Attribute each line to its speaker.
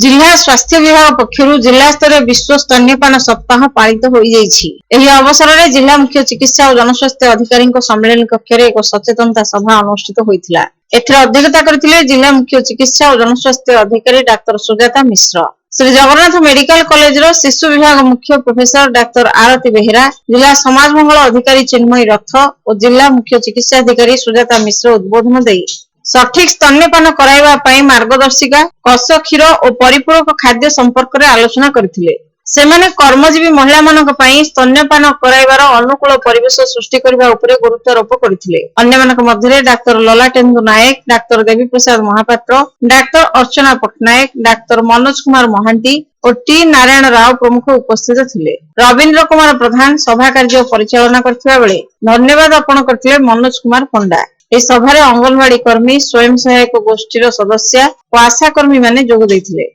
Speaker 1: ଜିଲ୍ଲା ସ୍ୱାସ୍ଥ୍ୟ ବିଭାଗ ପକ୍ଷରୁ ଜିଲ୍ଲାସ୍ତରୀୟ ବିଶ୍ୱ ସ୍ତନ୍ୟପାନ ସପ୍ତାହ ପାଳିତ ହୋଇଯାଇଛି। ଏହି ଅବସରରେ ଜିଲ୍ଲା ମୁଖ୍ୟ ଚିକିତ୍ସା ଓ ଜନସ୍ୱାସ୍ଥ୍ୟ ଅଧିକାରୀଙ୍କ ସମ୍ମିଳନୀ କକ୍ଷରେ ଏକ ସଚେତନତା ସଭା ଅନୁଷ୍ଠିତ ହୋଇଥିଲା। ଏଥିରେ ଅଧ୍ୟକ୍ଷତା କରିଥିଲେ ଜିଲ୍ଲା ମୁଖ୍ୟ ଚିକିତ୍ସା ଓ ଜନସ୍ୱାସ୍ଥ୍ୟ ଅଧିକାରୀ ଡାକ୍ତର ସୁଜାତା ମିଶ୍ର। ଶ୍ରୀ ଜଗନ୍ନାଥ ମେଡିକାଲ କଲେଜର ଶିଶୁ ବିଭାଗ ମୁଖ୍ୟ ପ୍ରଫେସର ଡାକ୍ତର ଆରତୀ ବେହେରା, ଜିଲ୍ଲା ସମାଜ ମଙ୍ଗଳ ଅଧିକାରୀ ଚିନ୍ମୟୀ ରଥ ଓ ଜିଲ୍ଲା ମୁଖ୍ୟ ଚିକିତ୍ସାଧିକାରୀ ସୁଜାତା ମିଶ୍ର ଉଦ୍ବୋଧନ ଦେଇ ସଠିକ ସ୍ତନ୍ୟପାନ କରାଇବା ପାଇଁ ମାର୍ଗଦର୍ଶିକା, କଷ କ୍ଷୀର ଓ ପରିପୂରକ ଖାଦ୍ୟ ସମ୍ପର୍କରେ ଆଲୋଚନା କରିଥିଲେ। ସେମାନେ କର୍ମଜୀବୀ ମହିଳାମାନଙ୍କ ପାଇଁ ସ୍ତନ୍ୟପାନ କରାଇବାର ଅନୁକୂଳ ପରିବେଶ ସୃଷ୍ଟି କରିବା ଉପରେ ଗୁରୁତ୍ୱାରୋପ କରିଥିଲେ। ଅନ୍ୟମାନଙ୍କ ମଧ୍ୟରେ ଡାକ୍ତର ଲଲାଟେନ୍ଦୁ ନାୟକ, ଡାକ୍ତର ଦେବୀପ୍ରସାଦ ମହାପାତ୍ର, ଡାକ୍ତର ଅର୍ଚ୍ଚନା ପଟ୍ଟନାୟକ, ଡାକ୍ତର ମନୋଜ କୁମାର ମହାନ୍ତି ଓ ଟି ନାରାୟଣ ରାଓ ପ୍ରମୁଖ ଉପସ୍ଥିତ ଥିଲେ। ରବୀନ୍ଦ୍ର କୁମାର ପ୍ରଧାନ ସଭା କାର୍ଯ୍ୟ ପରିଚାଳନା କରିଥିବା ବେଳେ ଧନ୍ୟବାଦ ଅର୍ପଣ କରିଥିଲେ ମନୋଜ କୁମାର ପଣ୍ଡା। ଏହି ସଭାରେ ଅଙ୍ଗନବାଡି କର୍ମୀ, ସ୍ୱୟଂ ସହାୟକ ଗୋଷ୍ଠୀର ସଦସ୍ୟା ଓ ଆଶା କର୍ମୀମାନେ ଯୋଗ ଦେଇଥିଲେ।